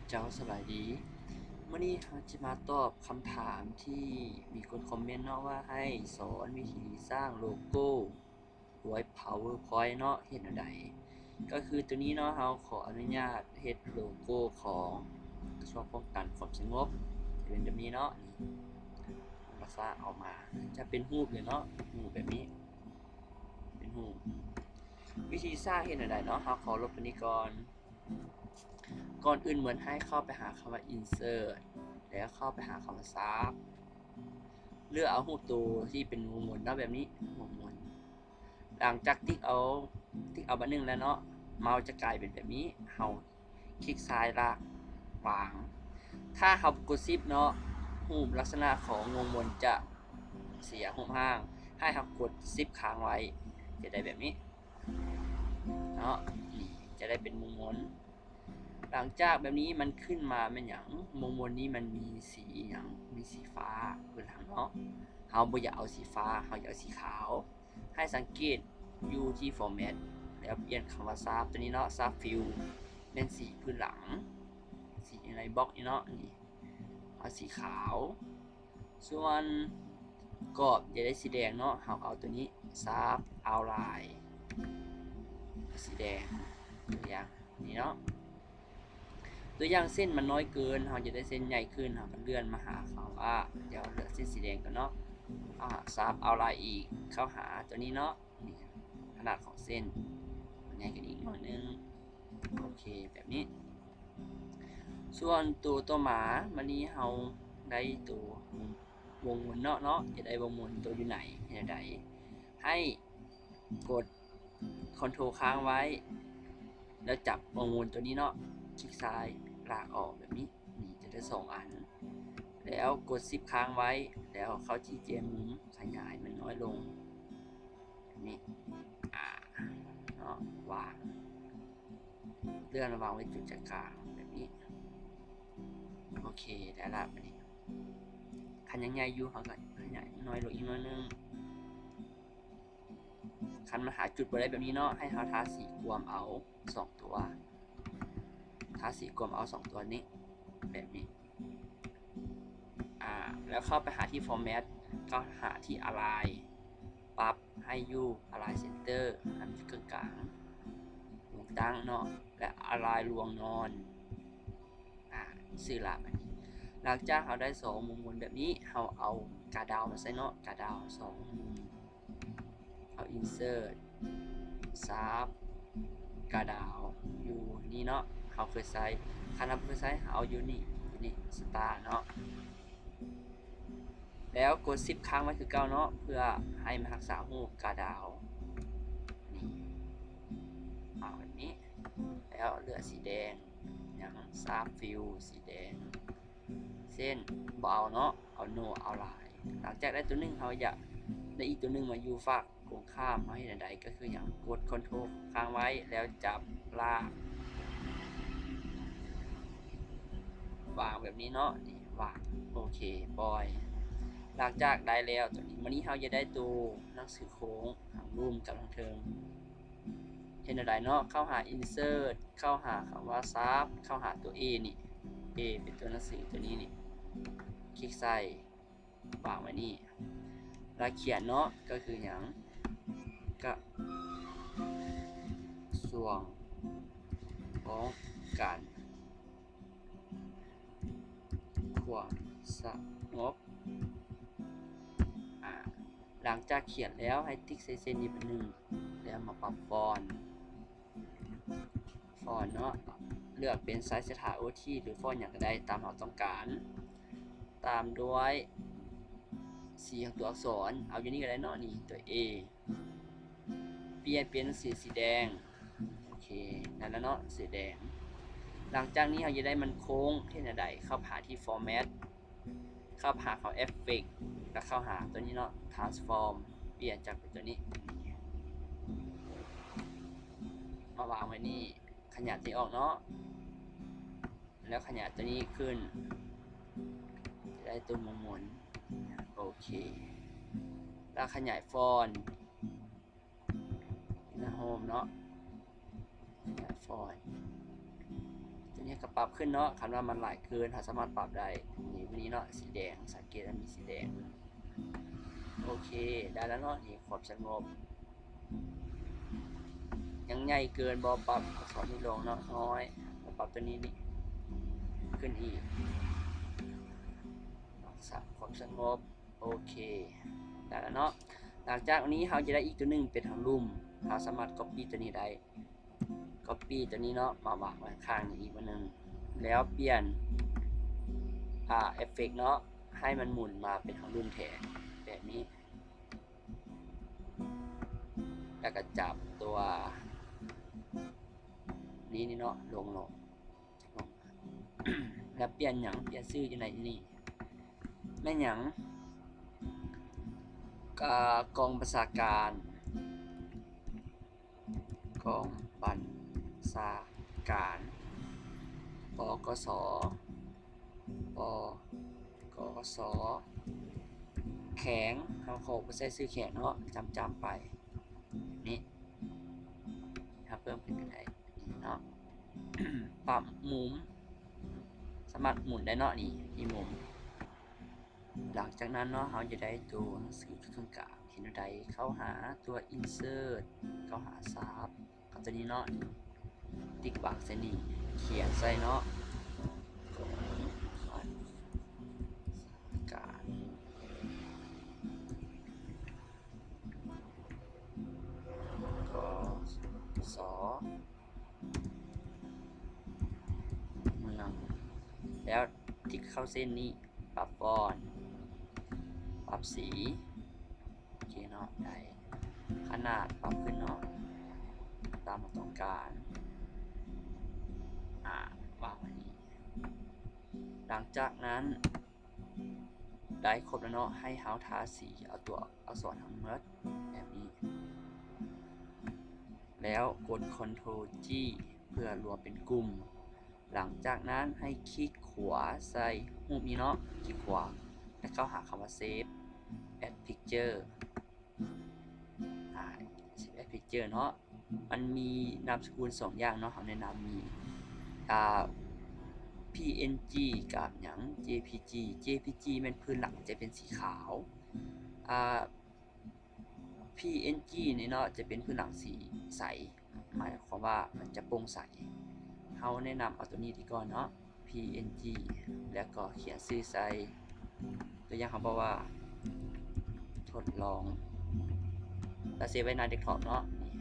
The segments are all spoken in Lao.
ເຈົ້າ ສະບາຍດີ. ມື້ນີ້ເຮົາຈະມາຕອບຄຳຖາມທີ່ມີຄົນຄອມເມັນເນາະ ວ່າໃຫ້ສອນວິທີສ້າງໂລໂກ້ດ້ວຍ PowerPoint ເນາະ ເຮັດແນວໃດ? ກໍຄືໂຕນີ້ເນາະ ເຮົາຂໍອະນຸຍາດເຮັດໂລໂກ້ຂອງກະຊວງປ້ອງກັນຄວາມສະຫງົບ ຈະເປັນແບບນີ້ເນາະ ນີ້ ລັກສະນະອອກມາຈະເປັນຮູບເລີຍເນາະ ຮູບແບບນີ້ ເປັນຮູບ. ວິທີສ້າງເຮັດແນວໃດເນາະ? ເຮົາຂໍລົບໂຕນີ້ກ່ອນ. ກ່ອນອື່ນໝົດໃຫ້ເຂົ້າໄປຫາຄຳວ່າ Insert ແລ້ວເຂົ້າໄປຫາຄຳວ່າ Shape ເລືອກເອົາຮູບໂຕທີ່ເປັນວົງມົນເນາະ ແບບນີ້ ວົງມົນ. ຫຼັງຈາກຕິກເອົາ ຕິກເອົາບາດໜຶ່ງແລ້ວເນາະ ເມົາຈະກາຍເປັນແບບນີ້ ເຮົາຄລິກຊ້າຍລາກວາງ. ຖ້າເຮົາກົດ Shift ເນາະ ຮູບລັກສະນະຂອງວົງມົນຈະເສຍຮູບຮ່າງ. ໃຫ້ເຮົາກົດ Shift ຄ້າງໄວ້ ຈະໄດ້ແບບນີ້ເນາະ ນີ້ຈະໄດ້ເປັນວົງມົນ. ຫຼັງຈາກແບບນີ້ມັນຂຶ້ນມາແມ່ນຫຍັງ? ວົງມົນນີ້ມັນມີສີຫຍັງ? ມີສີຟ້າພື້ນຫຼັງເນາະ ເຮົາບໍ່ຢາກເອົາສີຟ້າ ເຮົາຢາກເອົາສີຂາວ. ໃຫ້ສັງເກດຢູ່ທີ່ Format ແລ້ວປ່ຽນຄຳວ່າ Shape ໂຕນີ້ເນາະ Shape Fill ແມ່ນສີພື້ນຫຼັງ ສີໃນບລັອກນີ້ເນາະ ນີ້ເອົາສີຂາວ. ສ່ວນກອບຢາກໄດ້ສີແດງເນາະ ເຮົາເອົາໂຕນີ້ Shape Outline ສີແດງ ຕົວຢ່າງນີ້ເນາະ ຕົວຢ່າງເສັ້ນມັນນ້ອຍເກີນ ເຮົາຢາກໄດ້ເສັ້ນໃຫຍ່ຂຶ້ນ ເຮົາກໍເລື່ອນມາຫາຄຳວ່າ ດຽວເລືອກເສັ້ນສີແດງກ່ອນເນາະ ອາ Shape Outline ອີກ ເຂົ້າຫາຕົວນີ້ເນາະ ນີ້ຂະໜາດຂອງເສັ້ນໃຫຍ່ຂຶ້ນອີກໜ້ອຍໜຶ່ງ ໂອເຄ ແບບນີ້. ສ່ວນໂຕຕໍ່ມາ ບາດນີ້ເຮົາໄດ້ໂຕວົງມົນເນາະ ເນາະ ຢາກໄດ້ວົງມົນໂຕຢູ່ໃນ ເຮັດແນວໃດ? ໃຫ້ກົດ Ctrl ຄ້າງໄວ້ ແລ້ວຈັບວົງມົນໂຕນີ້ເນາະ ຄລິກຊ້າຍລາກອອກແບບນີ້ ນີ້ຈະໄດ້ສອງອັນ ແລ້ວກົດ Shift ຄ້າງໄວ້ ແລ້ວເຂົ້າທີ່ແຈມຸມ ຂະຫຍາຍມັນນ້ອຍລົງ ແບບນີ້ ອາ ເນາະ ວາງ ເລື່ອນມາວາງໄວ້ຈຸດໃຈກາງແບບນີ້ ໂອເຄ ໄດ້ລະ ບາດນີ້ຄັນຍັງໃຫຍ່ຢູ່ ເຮົາກໍຂະຫຍາຍນ້ອຍລົງອີກໜ້ອຍໜຶ່ງ. ຄັນມັນຫາຈຸດບໍ່ໄດ້ແບບນີ້ເນາະ ໃຫ້ເຮົາທາສີກວມເອົາສອງຕົວ ທາສີກວມເອົາສອງຕົວນີ້ ແບບນີ້ ອາ ແລ້ວເຂົ້າໄປຫາທີ່ Format ເຂົ້າຫາທີ່ Align ປັບໃຫ້ຢູ່ Align Center ໃຫ້ມັນຢູ່ເຄິ່ງກາງ ລວງຕັ້ງເນາະ ແລະ Align ລວງນອນ ອາ ຊື່ລະ ບາດນີ້. ຫຼັງຈາກເຮົາໄດ້ສອງມຸມໝູນແບບນີ້ ເຮົາເອົາກາດາວມາໃສ່ເນາະ ກາດາວສອງມຸມ ເອົາ Insert Shape ກາດາວຢູ່ນີ້ເນາະ ເຮົາເຄີຍໃຊ້ ຄັນເຮົາບໍ່ເຄີຍໃຊ້ ເຮົາເອົາຢູ່ນີ້ ຢູ່ນີ້ Star ເນາະ ແລ້ວກົດ Shift ຄ້າງໄວ້ຄືເກົ່າເນາະ ເພື່ອໃຫ້ມັນຮັກສາຮູບກາດາວ ນີ້ ວາງແບບນີ້ ແລ້ວເລືອກສີແດງ ຫຍັງ Shape Fill ສີແດງ ເຊັ່ນ ບໍ່ເອົາເນາະ ເອົາ No Outline. ຫຼັງຈາກໄດ້ຕົວໜຶ່ງ ເຮົາຢາກໄດ້ອີກຕົວໜຶ່ງມາຢູ່ຟາກກົງຂ້າມ ເຮົາເຮັດແນວໃດ? ກໍຄືຫຍັງ? ກົດ Ctrl ຄ້າງໄວ້ ແລ້ວຈັບລາກ ວາງແບບນີ້ເນາະ ນີ້ ວາງ ໂອເຄ ປ່ອຍ. ຫຼັງຈາກໄດ້ແລ້ວຕົວນີ້ ບາດນີ້ເຮົາຢາກໄດ້ໂຕໜັງສືໂຄ້ງ ທາງລຸ່ມກັບທາງເທິງ ເຮັດແນວໃດເນາະ? ເຂົ້າຫາ Insert ເຂົ້າຫາຄຳວ່າ Shape ເຂົ້າຫາຕົວ A ນີ້ A ເປັນຕົວໜັງສືຕົວນີ້ນີ້ ຄລິກໃສ່ ວາງໄວ້ນີ້ ແລ້ວຂຽນເນາະ ກໍຄືຫຍັງ? ກະຊວງປ້ອງກັນຄວາມສະຫງົບ ອາ ຫຼັງຈາກຂຽນແລ້ວ ໃຫ້ຕິກໃສ່ເສັ້ນນີ້ເປັນໜຶ່ງ ແລ້ວມາປັບຟອນ ຟອນເນາະ ເລືອກເປັນ Sign Star OT ຫຼື ຟອນຫຍັງກໍໄດ້ຕາມເຮົາຕ້ອງການ ຕາມດ້ວຍສີຂອງຕົວອັກສອນ ເອົາຢູ່ນີ້ກໍໄດ້ເນາະ ນີ້ ຕົວ A ປ່ຽນເປັນສີ ສີແດງ ໂອເຄ ນັ້ນລະເນາະ ສີແດງ. ຫຼັງຈາກນີ້ເຮົາຢາກໄດ້ມັນໂຄ້ງ ເຮັດແນວໃດ? ເຂົ້າຫາທີ່ Format ເຂົ້າຫາເຂົາ Effect ແລ້ວເຂົ້າຫາຕົວນີ້ເນາະ Transform ປ່ຽນຈາກເປັນຕົວນີ້ ມາວາງໄວ້ນີ້ ຂະຫຍາຍຕົວນີ້ອອກເນາະ ແລ້ວຂະຫຍາຍຕົວນີ້ຂຶ້ນ ຈະໄດ້ຕົວໝູນໆ ໂອເຄ ແລ້ວຂະຫຍາຍຟອນ Inner Home ເນາະ ແລ້ວຟອນ ຕົວ ນີ້ກໍປັບຂຶ້ນເນາະ. ຄັນວ່າມັນຫຼາຍເກີນ ເຮົາສາມາດປັບໄດ້. ນີ້ ນີ້ເນາະ ສີແດງ ສັງເກດວ່າມີສີແດງ. ໂອເຄ ໄດ້ແລ້ວເນາະ. ນີ້ ຄວາມສະຫງົບ ຍັງໃຫຍ່ເກີນບໍ່? ປັບອັກສອນນີ້ລົງເນາະ ນ້ອຍ ແລ້ວປັບຕົວນີ້ນີ້ຂຶ້ນອີກ. ຮັກສາຄວາມສະຫງົບ. ໂອເຄ ໄດ້ແລ້ວເນາະ. ຫຼັງຈາກນີ້ເຮົາຈະໄດ້ອີກຕົວໜຶ່ງເປັນທາງລຸ່ມ. ເຮົາສາມາດກັອບປີ້ຕົວນີ້ໄດ້. ກັອບປີ້ຕົວນີ້ເນາະ ມາວາງໄວ້ຂ້າງນີ້ອີກບາດໜຶ່ງ ແລ້ວປ່ຽນ ອ່າ ເອັບເຟັກເນາະ ໃຫ້ມັນໝູນມາເປັນທາງລຸ່ມແທນ ແບບນີ້. ແລ້ວກໍຈັບຕົວນີ້ນີ້ເນາະ ລົງເນາະ ແລ້ວປ່ຽນຫຍັງ? ປ່ຽນຊື່ຢູ່ໃນນີ້ ແມ່ນຫຍັງ? ກະ ກອງບັນຊາການ ກອງບັນຊາການ ປກສ ປກສ ແຂວງ. ເຮົາຂໍບໍ່ໃສ່ຊື່ແຂວງເນາະ ຈຳໆໄປ. ນີ້ ເຮົາເພີ່ມຂຶ້ນກໍໄດ້ເນາະ. ປັບມຸມ ສາມາດໝູນໄດ້ເນາະ ນີ້ ອີ່ມຸມ. ຫຼັງຈາກນັ້ນເນາະ ເຮົາຈະໄດ້ຕົວໜັງສືຕົວເຄິ່ງກາງ. ເຮັດແນວໃດ? ເຂົ້າຫາຕົວ insert ເຂົ້າຫາ sharp ເຂົ້າຕົວນີ້ເນາະ ຕິກບັກໃສ່ນີ້ ຂຽນໃສ່ເນາະ ການ ກສ ເມືອງ ແລ້ວຕິກເຂົ້າເສັ້ນນີ້ ປັບຟອນ ປັບສີ. ໂອເຄເນາະ ໄດ້ຂະໜາດ ປັບຂຶ້ນເນາະ ຕາມເຮົາຕ້ອງການ. ອາ ວາງໄວ້ນີ້. ຫຼັງຈາກນັ້ນ ໄດ້ຄົບແລ້ວເນາະ ໃຫ້ເຮົາທາສີເອົາຕົວອັກສອນທັງໝົດແບບນີ້ ແລ້ວກົດ Ctrl G ເພື່ອລວມເປັນກຸ່ມ. ຫຼັງຈາກນັ້ນໃຫ້ຄລິກຂວາໃສ່ຮູບນີ້ເນາະ ຄລິກຂວາ ແລ້ວເຂົ້າຫາຄຳວ່າ Save as Picture ອາ Save as Picture ເນາະ. ມັນມີນາມສະກຸນສອງຢ່າງເນາະ ເຮົາແນະນຳມີ ອາ PNG ກັບຫຍັງ JPG. JPG ແມ່ນພື້ນຫຼັງຈະເປັນສີຂາວ ອາ PNG ນີ້ເນາະ ຈະເປັນພື້ນຫຼັງສີໃສ ໝາຍຄວາມວ່າມັນຈະໂປ່ງໃສ. ເຮົາແນະນຳເອົາຕົວນີ້ດີກວ່າເນາະ PNG ແລ້ວກໍຂຽນຊື່ໃສ່ ຕົວຢ່າງເຮົາບອກວ່າ ທົດລອງ ແລ້ວເຊບໄວ້ໜ້າເດັສທັອບເນາະ ນີ້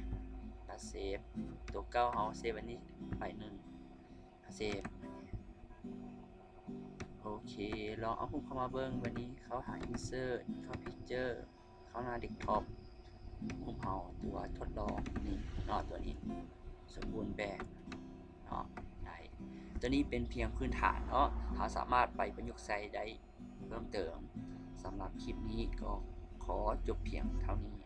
ແລ້ວເຊບ ຕົວເກົ່າເຮົາເຊບໄວ້ນີ້ໃບໜຶ່ງ ເຊບ. ໂອເຄ ລອງເອົາຮູບເຂົ້າມາເບິ່ງ ບາດນີ້ເຂົ້າຫາ Insert ເຂົ້າ Picture ເຂົ້າໜ້າເດັສທັອບ ຮູບເຮົາ ຕົວທົດລອງນີ້ເນາະ ຕົວນີ້ສົມບູນແບບເນາະ ໄດ້. ຕົວນີ້ເປັນພຽງພື້ນຖານເນາະ ເຮົາສາມາດໄປປະຍຸກໃຊ້ໄດ້ເພີ່ມເຕີມ. ສຳລັບຄລິບນີ້ກໍຂໍຈົບພຽງເທົ່ານີ້